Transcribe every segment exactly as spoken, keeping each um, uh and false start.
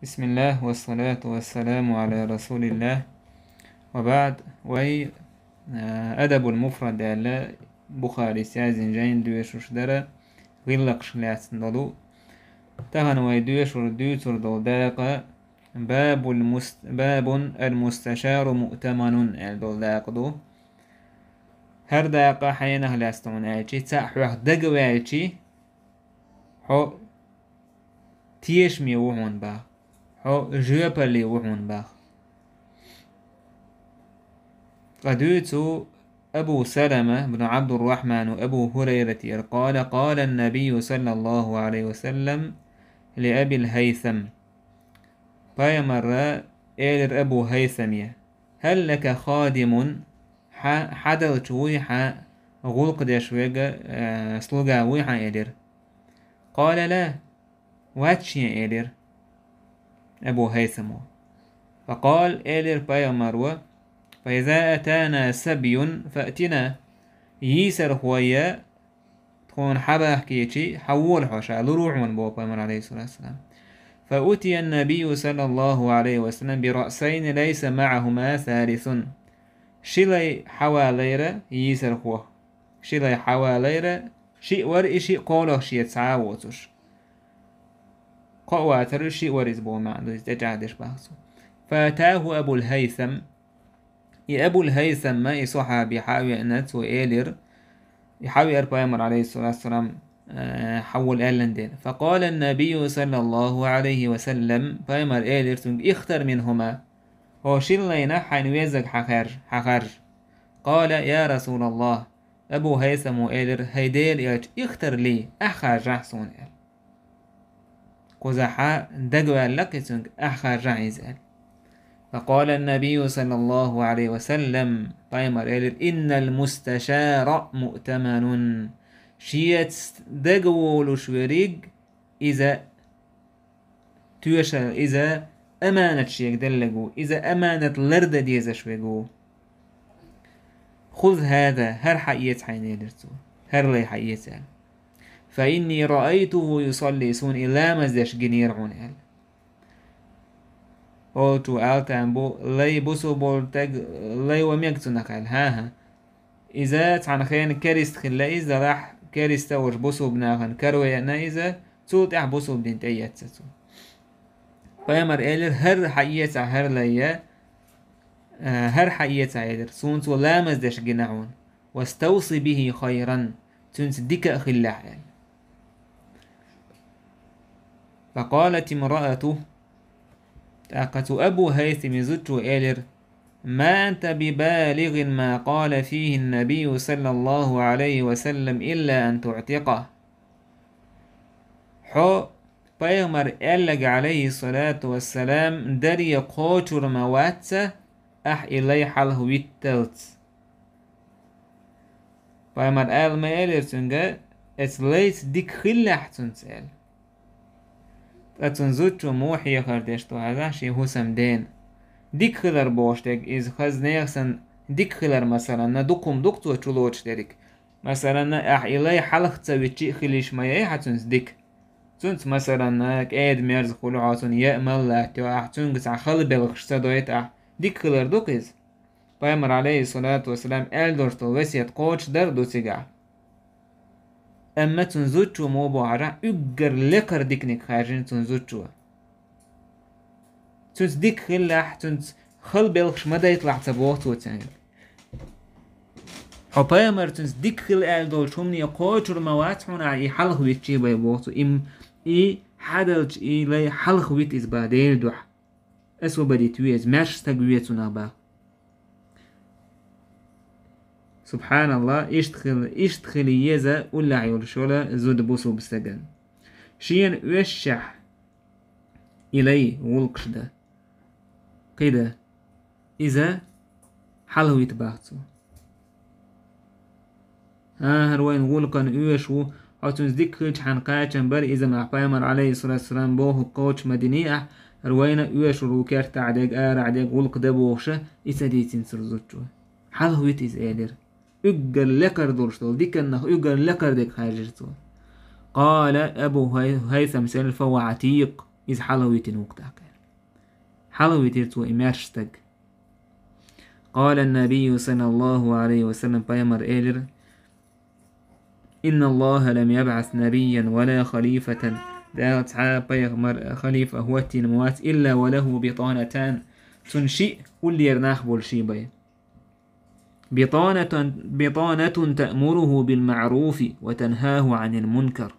Бисмиллах, вассалату вассаламу аля расулиллах. Ва баъд, вай, а, Адабул муфрад аьлла, Бухарис язйина жайна доьшуш дара, гӀиллакхашка лаьцна долу. Тахана вай доьшур, дуьйцур долу дакъа бабул муст-, бабун аль-мусташару муътаманун аьлла долу дакъа ду. ХӀара дакъа хьенах лаьцна ву аьлчи, цхьаъ хьох дагаваьлчи, хьо тешаме ву хьуна баха, хьо жоьпалле ву хьуна баха. Ткъа дуьйцу Абу Салама бну Абдуррахман ва Абу Хурайратера, къала, къала ан-набийю саллаллаху алейхи ва саллам ли Абил Хайсам. Пайхамара элира Абу Хайсаме: «Хьал лака хадимун?» Хьа-, хьадалча вуй хьан гӀуллакх деш верг, э, слуга вуй хьан, элира. Къала: «Ла». Вац шен, элира Абу Хайсамо. Факъала, элира пайхамаро: «Фаиза атана сабйун фаътина». Йийсархой тхуна хьабахкийчи, хьавола хьо, ша лур ву хьуна, боху пайхамар, алейхиссалату вассалам. Фаутия набийю саллаллаху алейхи ва саллам би раъсайни лайса маъахума салисун. Ши лай хьавалайра йийсархох. Ши лай хьавалайра, шиъ вара и шиъ кхоалгӀа шеца цхьа а воцуш. Кхоъ вацара, шиъ вара иза боху маьӀна ду, иза тӀечӀагӀдеш баха цо. Фатаху Абул Хайсам. И Абул Хайсамма, и сахьаби хьа а веана, цо элира, и хьа а веара пайхамар, алейхиссалату вассалам, э, хьавола аьллан дела. Факъала набийю саллаллаху алейхи ва саллам, пайхамар элира цуьнга: «Ихтар минхума». Хьо шин лайнах хьайна веззарг хьахаржа, хьахаржа. Къала: «Я Расулаллах». Абу Хайсамо элира: «ХӀай Делан элча, ихтар ли, ахь харжахь суна», — аьлла. Кхузахь дагаваьлла-кх и цуьнга, ахь харжахь иза аьлла. Факъала набийю саллаллаху алейхи ва саллам, пайхамар элира: «Иннал мусташара муътаманун». Шеца дагаволуш верг иза тоьшалла, иза аманат шега деллаг ву, иза аманат лардан дезаш верг ву. «Хуз хӀаза», хӀара хьаэца хьайна, элира цо. ХӀара лай хьаэца аьлла. «Фа инни раайтуху юсалли», суна и ламаз деш гинера хьуна аьлла. Олучо аьлла тан бу, лай бусу болу таг, лай ва мега цунах аьлла. ХӀан-хӀа. Иза цхьана хенахь керист хилла иза, делахь кериста а волуш бусулба нахана каравеана иза, цул тӀаьхьа бусулба дин тӀеэцна цо. Пайхамар элира: «ХӀара хьаэца, хӀара лай, э, хӀара хьаэца», — элира, — «суна цо ламаз деш гина хьуна. Ваставси бихи хайран, цуьнца дика а хилалахь», — аьлла. Факъалат имраату, тӀаккха цу Абу Хайсамин зудчо элира: «Ма анта бибалигин ма къала фихи ннабийю саллаллаху алейхи ва саллам илла ан туътикъа». Хьо пайхамар аьлларг, алейхиссалату вассалам, даре кхочур ма вац, ахь и лай хьалха витталц. Пайхамар аьлла ма элира цуьнга: «Эцу лайца дика хилалахь цуьнца», — аьлла. Ткъа цуьнан зудчо муха хьехар деш ду хьажахь шен хӀусамдена. Дика хилар бохуш дерг иза хаза нехан санна дика хилар, масалан, дукха хӀума ду-кх цо чулоцуш дерг. Масалан, ахь и лай хьалха ца витчи а хила йиш ма яй хьан цуьнца дика. Цуьнца, масалан, кӀеда-мерза хуьлу хьо, цунна яа мала латтайо ахь, цуьнга цхьа хала белхаш ца дойту ахь, дика хилар ду-кх иза. Пайхамар, алейхиссалату вассалам, аьлла долуш долу весет кхочушдар а ду цигахь. Амма цуьнан зудчо муха боху хьажахь, уггар лекхара диканиг хаьржина цуьнан зудчо. Цуьнца дика хилалахь, цуьнца хала белхаш ма дайталахь ца боху цо цуьнга. Хьо пайхамар цуьнца дика хила аьлла долчу хӀумане кхочур ма вац хьуна ахь и хьалха витчи бен боху цо. И, и хьадалча и лай хьалха вита иза бан Делан дуьхьа. Освободить ве иза, маьрша стаг ве цунах бан. Субханаллах, иштта хила, иштта хила еза уллехь йолуш йола зуда бусулба стагана. Шена оьшшехь и лай гӀуллакхаш дан. Кхин дан. Иза хьалха вита бах цо. ХӀан, хӀара вайна гӀуллакхана оьшуш ву, хьо цуьнца дика хилча хьан кхачам бара, иза мах пайхамар, алейхиссалату вассалам, бохург кхочуш ма динехь, хӀара вайна оьшур ву кертахь дерг, арахь дерг, гӀуллакх дан бохуша, и ца дийцина цуьнан зудчо. Хьалха вита иза, элира. Уггар лекхара долуш долу диканнах уггар лекхара дерг хаьржира цо. Къала Абу Хай-, Хайсам селла: «Фа хува Ӏатикъ». иза хьалхавитина ву-кх тӀаккха. Хьалхавитира цо и маьрша стаг. قال النبي صلى الله عليه وسلم, пайхамар элира: إن الله لم يبعث نبيا ولا خليفة, Дала цхьа а пайхамар, халифа хӀоттийна ма вац, إلا وله بطانتان, цунна шиъ уллера нах болуш бай. بطانة، بطانة تأمره بالمعروف وتنهاه عن المنكر.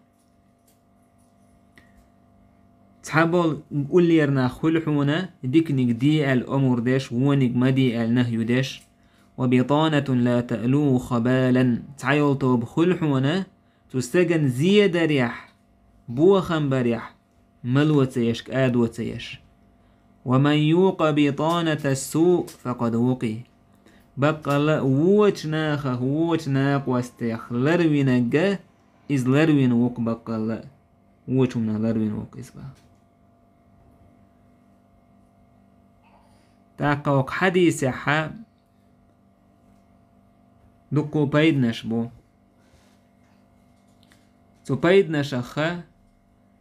Цхьаболу уллера нах хуьлу хьуна, диканиг де аьлла омра деш, вониг ма де аьлла нахью деш. وبطانة لا تألو خبالا. Цхьа йолу тоба хуьлу хьуна, цу стеган зедарехь, бохам барехь, мало ца еш, кӀадо ца еш. ومن يوق بطانة السوء فقد وقي. Баккъалла а вочу нахах, вочу накъостех ларвинарг а, иза ларвина ву-кх баккъалла а. Вочу хӀуманах ларвина ву-кх иза боху. ТӀаккха хӀокху хьадисехь дуккха пайданаш бу. Цу пайданашах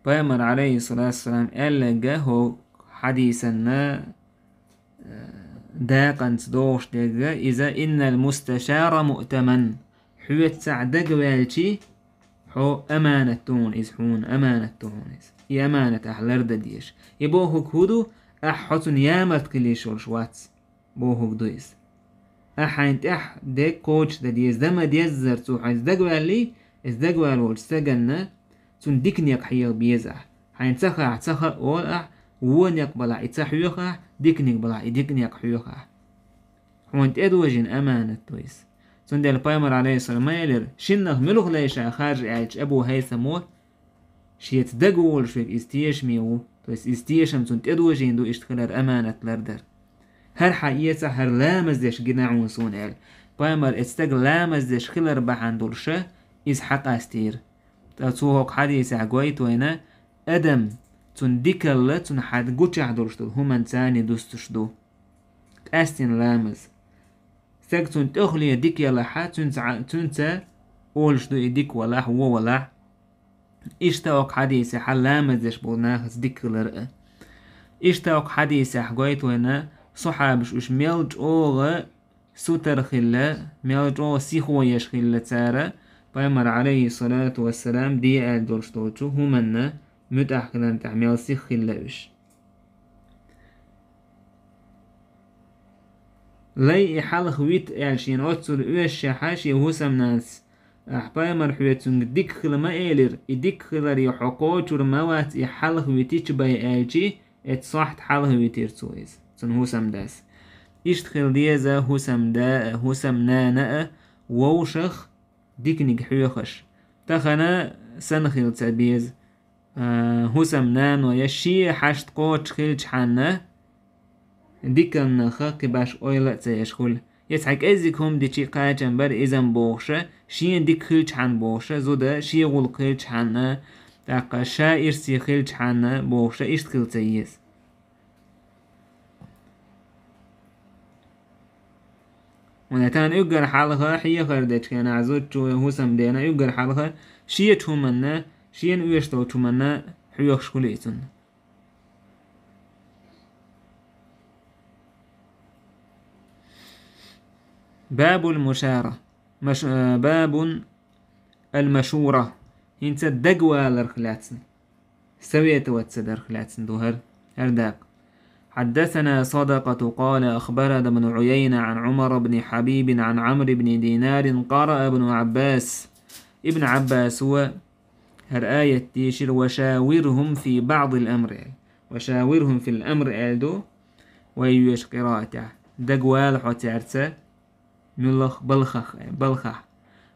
пайхамар, алейхиссалату вассалам, аьлларг хӀокху хьадисана, э, дакъанца догӀуш дерг, иза: إن المستشار مؤتمن. Хьоьца цхьаъ дагаваьлчи, хьо аманат ду хьуна иза, хьуна аманат ду хьуна иза. И аманат ахь лардан дезаш. И бохург хӀун ду? Ахь хьо цунна ямарта хила йиш йолуш вац, бохург ду иза. Ахь хьайна тӀехь дерг кхочушдан деза, дан ма-деззара цо хьайца дагаваьллий, иза дагаваьлла волчу стаганна цунна дика некъ хьеха беза ахь. Хьайна ца хаахь, ца хаьа олу ахь, вон некъ балахь и ца хьоьху ахь, дика некъ балахь и дика некъ хьоьху ахь. Хьуна тӀедожийна аманат ду иза. Цундела пайхамар, алейхиссалам, ма элира: «Шиннах муьлха лай ша харжа?» аьлча, Абу Хьайсамо: «Шеца дагаволуш верг иза тешаме ву». То есть иза тешам цунна тӀедожийна ду, иштта хилар аманат лардар. «ХӀара хьан эца, хӀара ламаз деш гина хьуна суна», аьлла. Пайхамар эцу стага ламаз деш хилар бахьана долуша иза хьакъастийра. Ткъа цо хӀокху хьадисехь гойту вайна, адам цунна дикалла, цунна хьан гучахь долуш долу хӀуманца дустуш ду. Къаьстина ламаз. Стаг цунна тӀехуле дика ялахьа, цуьнца, цуьнца олуш ду и дика валахь, вон валахь. Иштта хӀокху хьадисехь ламаз деш болу нахаца дика хилар а. Иштта хӀокху хьадисехь гойту вайна, сахьабаш уьш мел чӀогӀа сутара хилла, мел чӀогӀа сихо еш хилла цара, пайхамар, алейхиссалату вассалам, де аьлла долуш долчу хӀуманна муьтӀахь хиларна тӀехь мел сиха хилла уьш. Лай и хьалха вита аьлла шена оццул оьшшехьа, шен хӀусамнанас: «Ахь пайхамар, хьоьца цуьнга дика хила ма элира, и дика хиларе хьо кхочур ма вац, и хьалха витича бай», аьлчи, эцу сохьта хьалха витира цо иза, цуьнан хӀусамдас. Иштта хила деза хӀусамда а, хӀусамнана а вовшах диканиг хьоьхуш. Тахана санна хила ца беза. А, хӀусамнано я шен хьашт кхочуш хилчхьанна, диканнаха кхин баш ойла а ца еш хуьлу. Я цхьа кӀеззиг хӀума дичи кхачам бара иза-м бохуша, шен дика хилчхьанна бохуша, зуда шен гӀуллакх хилчхьанна, тӀаккха ша ирсе хилчхьанна бохуша, иштта хила ца еза. Вайн тахана уггар хьалха хьехар дечу хенахь, зудчо, хӀусамдена уггар хьалха шечу хӀуманна, шена оьшуш долчу хӀуманна хьоьхуш хуьлу и цунна. Бабул мушара. Маш-, э, бабун ал-машура. ХӀинца дагаваларх лаьцна. Советоваться дарх лаьцна ду хӀара, хӀара дакъа. حدثنا صدقة قال أخبرنا ابن عيينة عن عمر بن حبيب عن عمرو بن دينار قرأ ابن عباس. Ибн Ӏаббасо хӀара аят дийшира: «وشاورهم في بعض الأمر», аьлла. «وشاورهم في الأمر», аьлла ду вай йоьшу къираатехь. Дагавала хьо цаьрца муьлхха балхах, балхахь.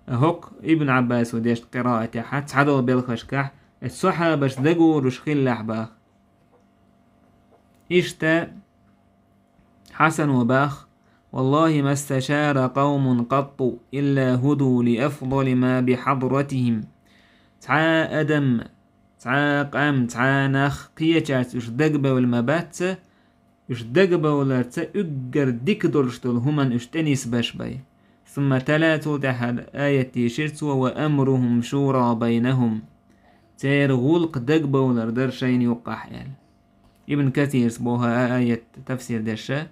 ХӀокху Ибн Ӏаббасо дешна къираатехь цхьадолу белхашкахь, эцу сахьабаш дагаволуш хиллехь баха. Иштта Хьасано баха: «والله ما استشار قوم قط إلا هدوا لأفضل ما بحضرتهم». Цхьа адам, цхьа къам, цхьа нах кхечаьрца уьш дагабевлла ма бац, уьш дагабевлларца уггар дика долуш долу хӀуманна уьш тӀенисбеш бай. ثم تلا, цул тӀаьхьа аят дийшира цо: «وأمرهم شورى بينهم». Церан гӀуллакх дагабовлар дара шайна юккъахь аьлла. Ибн Касирс боху а аят тафсир дерша,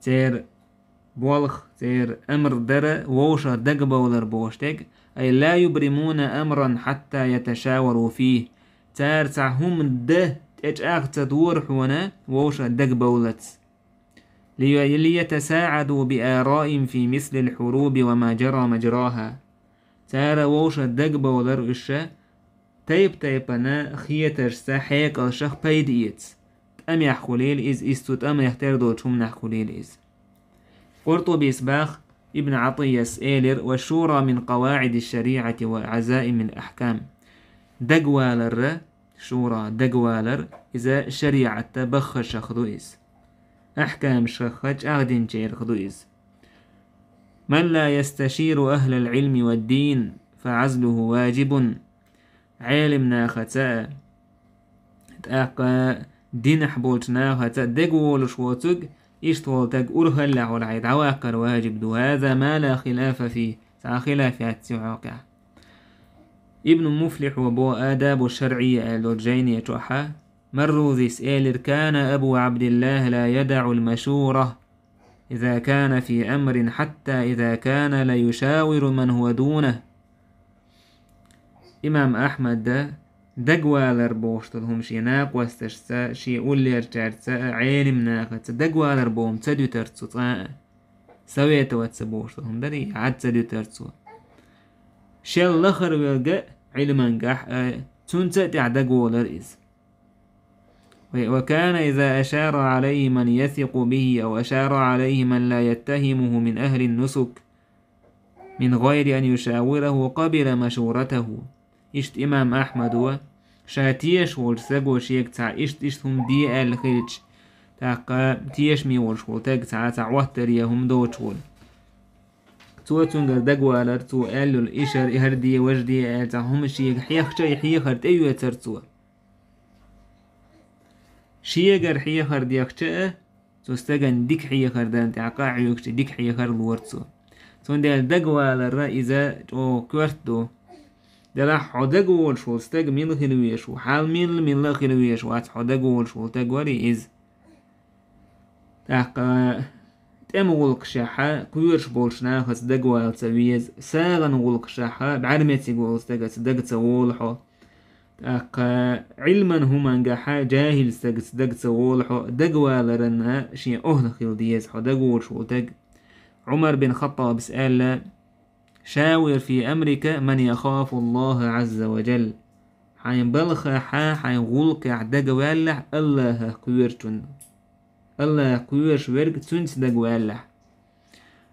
церан болх, церан амр дара вовшах дагабовлар бохуш дерг, ай ла юбримуна амран хьатта яташавару фийхи. Цара цхьа хӀума дан тӀечӀагӀ ца дора хьуна вовшах дагабовлац. Лия-, лиятасааду би араим фи мислил хьуруби ва ма джара маджраха. Цара вовшах дагабовлар уьш тайп-тайпана хетаршца, хьекъалшах пайда эца. ТӀамехь хуьлийла иза, иза цу тӀамех тера долчу хӀуманехь хуьлийла иза. Къуртубис баха, Ибн Ӏатийяс элира: «Ва шура мин къаваӀиди шариӀати ва Ӏазаимил ахькам». Дагавалар, шура, дагавалар, иза шариӀатта баххашах ду иза. Ахькамашха чӀагӀдинчерах ду иза. «Ман ла ясташиру ахлал Ӏилми ва дин, фа Ӏазлуху ваджибун». Ӏелим нахаца а, тӀаккха динахь болчу нахаца а дегаволуш воцург, иштта волу таг урхаллехь волахь дӀаваккхар ваджиб ду. Хаза ма ла хилафа фи, цхьа хилаф яц цу хьокъехь. Ибн Муфлихьо бо «Адабу шарӀийя» аьлла долчу жайни чохь а, Маррузис элира: «Кана Абу Абдиллах ла ядаӀул машура, иза кана фи амрин, хьатта иза кана ла юшавиру ман хӀуа дунах». Имам Ахьмада дагавалар бохуш долу хӀума шен накъосташца, шен уллерчаьрца а, Ӏелим нахаца дагавалар боху хӀума ца дуьтура цо цкъа а. Советоваться бохуш долу хӀума дарий, Ӏад ца дуьтура цо. Шел лахара верг а Ӏилманехь а, цунца а тӀехь дагаволар иза. «Ва кана иза ашара Ӏалайхи ман ясикъу бихи, ав ашара Ӏалайхи ман ла яттахимуху мин ахлин нусук, мин гӀайри ан юшавираху, къабила машуратаху». Иштта имам Ахьмадо, ша тешаш волчу стаго шега цхьа иштта-иштта хӀума де аьлла хилча, тӀаккха тешаме волуш волу стаг цхьа а цхьа Ӏоттаре хӀума доцуш волу. Цо цуьнгара дагавалар, цо аьллал, ишар, хӀара де, важа де аьлла, цхьа хӀума шега хьехча а, и хьехар тӀеоьцура цо. Шегара хьехар дехча а, цу стагана дика хьехар дарна тӀехь къа а хьоьгуш, дика хьехар лора цо. Цундела дагавалар иза чӀогӀа коьрта ду. Делахь хьо дагаволуш волу стаг мила хила везаш ву, хьал милла-милла а хила везаш вац хьо дагаволуш волу стаг варий иза. ТӀаккха тӀеман гӀуллакхашехь кхоьруш болчу нахаца дагавала ца веза, сагӀан гӀуллакхашехь бӀаьрмециг волу стагаца дага ца волу хьо. ТӀаккха Ӏилман хӀумангахь жахӀил стагаца дага ца волу хьо, дагаваларан шен охӀла хила деза хьо дагаволуш волу стаг. Ӏумар бин Хаттабас аьлла: «Шавир фи амрика ман яхафу Аллаха Ӏазза ва джалла». Хьайн балхахь, хьайн гӀуллакхехь дагаваьллахь Аллахах кхоьручунна. Аллахах кхоьруш верг цуьнца дагаваьллахь.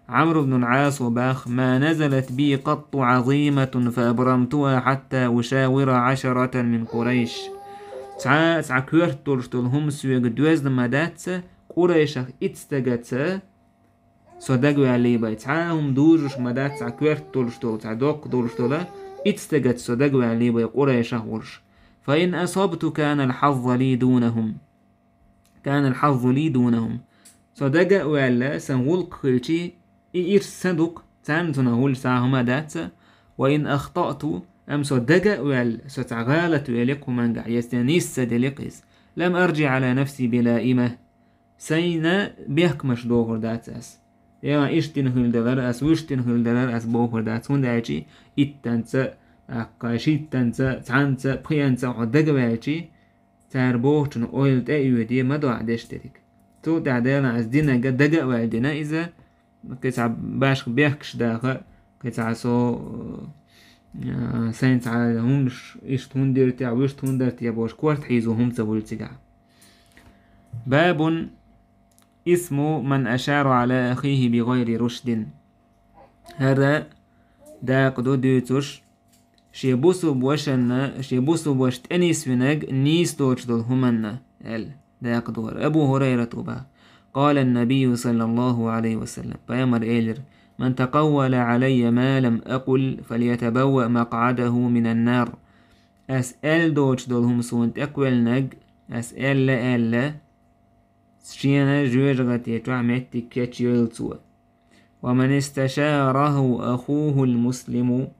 Ӏамр ибн ал-Ӏасо баха: «Ма назалат би къатту Ӏазиматун фа абрамтуха хьатта ушавира Ӏашаратан мин Къурайш». Цхьа а цхьа коьрта долуш долу хӀума соьга доьзна ма дац, Къурайшах итт стагаца со дагаваьллий бай. Цхьа а хӀума дужуш ма дац, цхьа коьрта долуш долу, цхьа доккха долуш долу, итт стагаца со дагаваьллий бай Къурайшах волуш. «Фа ин асабту, кана ал-хьаззу ли дунахум». «Кана ал-хьаззу ли дунахум». Со дага а ваьлла, сан гӀуллакх хилчи, и ирс сан ду-кх, царна цунах хуьлуш цхьа а хӀума дац. «Ва ин ахтаъту», амма со дага а ваьлла, со цхьа гӀалат велли-кх хӀумангахь, я стен нийса ца делли-кх иза. «Лам арджи Ӏала нафси билаима». Сайна бехкамаш дохур дац ас. Я иштта дина хила далар ас, вуьшта дина хила далар ас бохур дац, хӀунда аьлча иттанца, аккха, шиттанца, цхьанца, пхиъанца хьо дагаваьлчи, цара бохучун ойла тӀе а йоьде, ма дохьа деш дерриг. Цул тӀаьхьа Делан ас динага дага а ваьлла дина иза, кхин цхьа башха бехкаш даха, кхин цхьа со, а, сайн цхьа хӀумаш, иштта хӀунда дира те, вуьшта хӀунда дара те бохуш, корта хьийзо хӀума ца хуьлу цигахь. Бабун исму ман ашара Ӏала ахихи бигӀайри рушдин. ХӀара дакъа ду дуьйцуш, шен бусулба вашанна, шен бусулба ваша тӀенисвинарг нийса доцуш долу хӀуманна, аьлла, дакъа ду хӀара. Абу ХӀурайрата баха: «Къала ан-набийю саллаллаху Ӏалайхи ва саллам», пайхамара элира: «Ман такъаввала Ӏалаййа ма лам акъул, фалятабавваъ макъӀадаху минан-нар». Ас аьлла доцуш долу хӀума суна тӀекхоьллинарг, ас аьлла аьлла, шена жоьжахати чохь меттиг кечйойла цо. «Ва ман исташараху ахухул муслиму».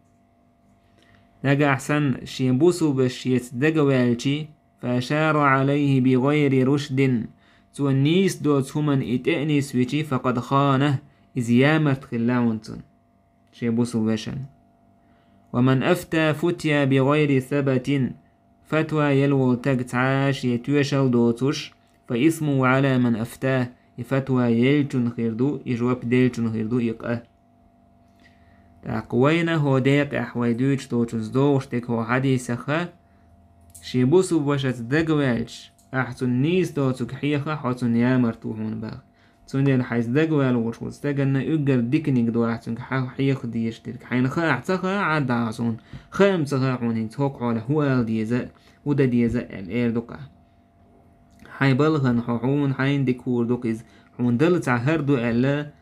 Нагахь санна шен бусулба ваша шеца дагаваьлчи, فأشار عليه بغير رشد, цо нийса доцу хӀуманна и тӀе а нисвичи, فقد خانه, иза ямарт хилла хьуна цунна, шен бусулба вешан. ومن أفتى فتيا بغير ثبت, фатва елла волу стаг цхьа а шен тоьшалла доцуш, فإثمه على من أفتاه, и фатва еллачун хир ду, и жоп деллачун хир ду и къа. ТӀаккха вайна хӀокху декъехь вай дуьйцуш долчунца догӀуш дерг хӀокху хьадисаха, шен бусулба вашаца дагаваьлча, ахь цунна нийса доцург хьеха, хьо цунна ямарт ву хьуна боху. Цундела хьайца дагаваьлла волуш волу стаганна уггар диканиг ду ахь цуьнга хьан хьеха дезаш дерг. Хьайна хаахь ца хаахь, Ӏадда хьо суна, хаам ца хаахь хьуна хӀинца хӀокху хьолехь хӀун ала деза, хӀун дан деза аьлла эр ду-кх ахь. Хьайн балхана хьо хьуна хьайна дика хуур ду-кх иза, хьуна дала цхьа хӀара ду аьлла,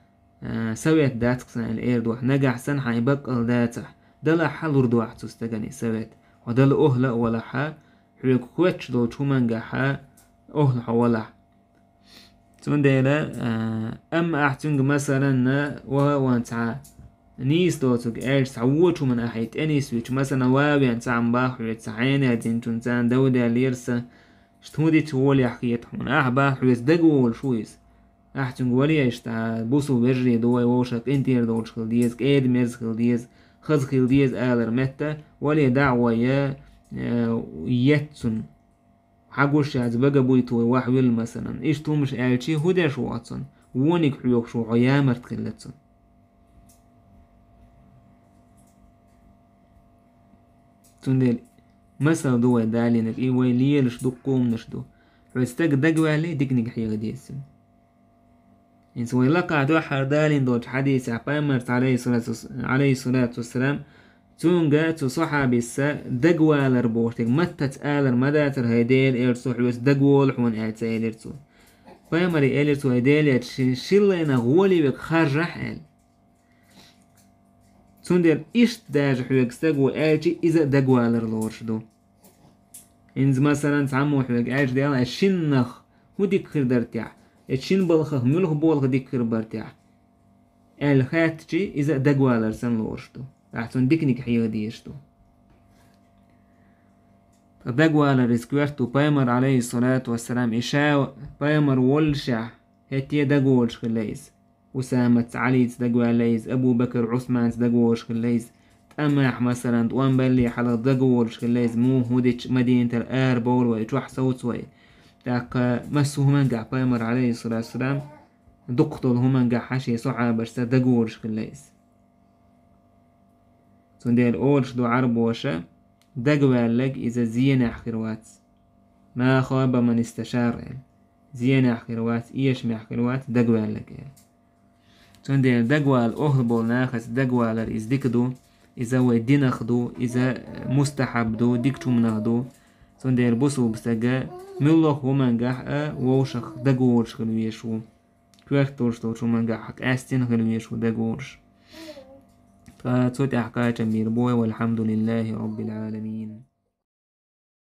а, совет дац-кх сан аьлла эр ду ахь. Нагахь санна хьайн баккъалла дацахь, далахь хьан лур ду ахь цу стагана и совет. Хьо дала охӀла а валахь, хьоьга хоьттуш долчу хӀумангахь охӀла хьо валахь. Цундела, а, амма ахь цуьнга, масалан, ваха а ван цхьа нийса доцург аьлча, цхьа вочу хӀуманна ахь и тӀе нисвича, масалан, ван а вен цхьа хӀума баха хьоьца, хьан Ӏенадинчун царна дов даьллера сан, иштта хӀун дича гӀолехь хета хьуна? Ахь баха хьоьца дагаволуш ву иза. Ахь цуьнга вале иштта, бусулба вежарий ду вай, вовшах къинтӀера долуш хила деза, кӀеда-мерза хила деза, хаза хила деза алар метта, вале дӀа а гӀой, э, етта цунна. Хьан гуш яц, бага буй тхуна ваха вилла, масалан. Иштта хӀумаш аьлчи, хӀун деш ву оцунна? Вониг хьоьхуш ву, хьо ямарт хилла цунна. Цундела масал ду вай далийнарг, и вай лелаш дуккха хӀуманаш ду. Хьоьца стаг дагаваьллий, диканиг хьеха деза цуьнан. ХӀинца вай лакхахь дуьххьара далийна долчу хьадисехь пайхамарца, алейхиссалату вассалам, цуьнга цу сахьабица дагавалар бохуш дерг маттаца алар ма дацара, хӀай Делан элча, со хьоьца дагаволу хьуна аьлла ца элира цо. Пайхамаре элира цо, хӀай Делан элча, ши-, шиллайнах гӀоле верг харжахь аьлла. Цундела иштта даже хьоьга стаг ву аьлчи, иза а дагавалар лоруш ду. ХӀинца, масалан, цхьаммо хьоьга аьлча, Дела, ай шиннах хӀун дика хир дара техьа? Ай шина балхах муьлха болх дика хир бара техьа? Аьлла хаьттичи, иза а дагавалар санна лоруш ду. Ахь цунна диканиг хьеха дезаш ду. Ткъа дагавалар иза коьрта ву, пайхамар, алейхиссалату вассалам, и ша пайхамар воллушехь, хӀетте дагаволуш хилла иза. Усамаца, Ӏалица дагаваьлла иза, Абу-Бакар, Ӏусманца дагаволуш хилла иза. ТӀамехь, масалан, тӀом балле хьалха дагаволуш хилла иза, муха хӀун дича Мадинатара арабовла вай, чохь совца вай. ТӀаккха массо а хӀумангахь пайхамар, алейхиссалату вассалам, дукхах долу хӀумангахь шен сахьабашца дагаволуш хилла иза. Цундела олуш ду Ӏарбоша, дагаваьлларг иза зенехь хир вац. Ма хаба ман исташар аьлла. Зенехь хир вац, эшамехь хир вац дагаваьлларг аьлла. Цундела дагавала охьла болу нахаца дагавалар иза дика ду, иза вай динах ду, иза мустахьаб ду, дикачу хӀуманах ду. Цундела бусулба стага муьлхха хӀумангахь а вовшах дагаволуш хила везаш ву. Коьрта долуш долчу хӀумангахь къаьстина хила везаш ву дагаволуш. Ткъа цу тӀехь кхачам бийр бу вай, валхьамдулиллахи роббил Ӏаламин.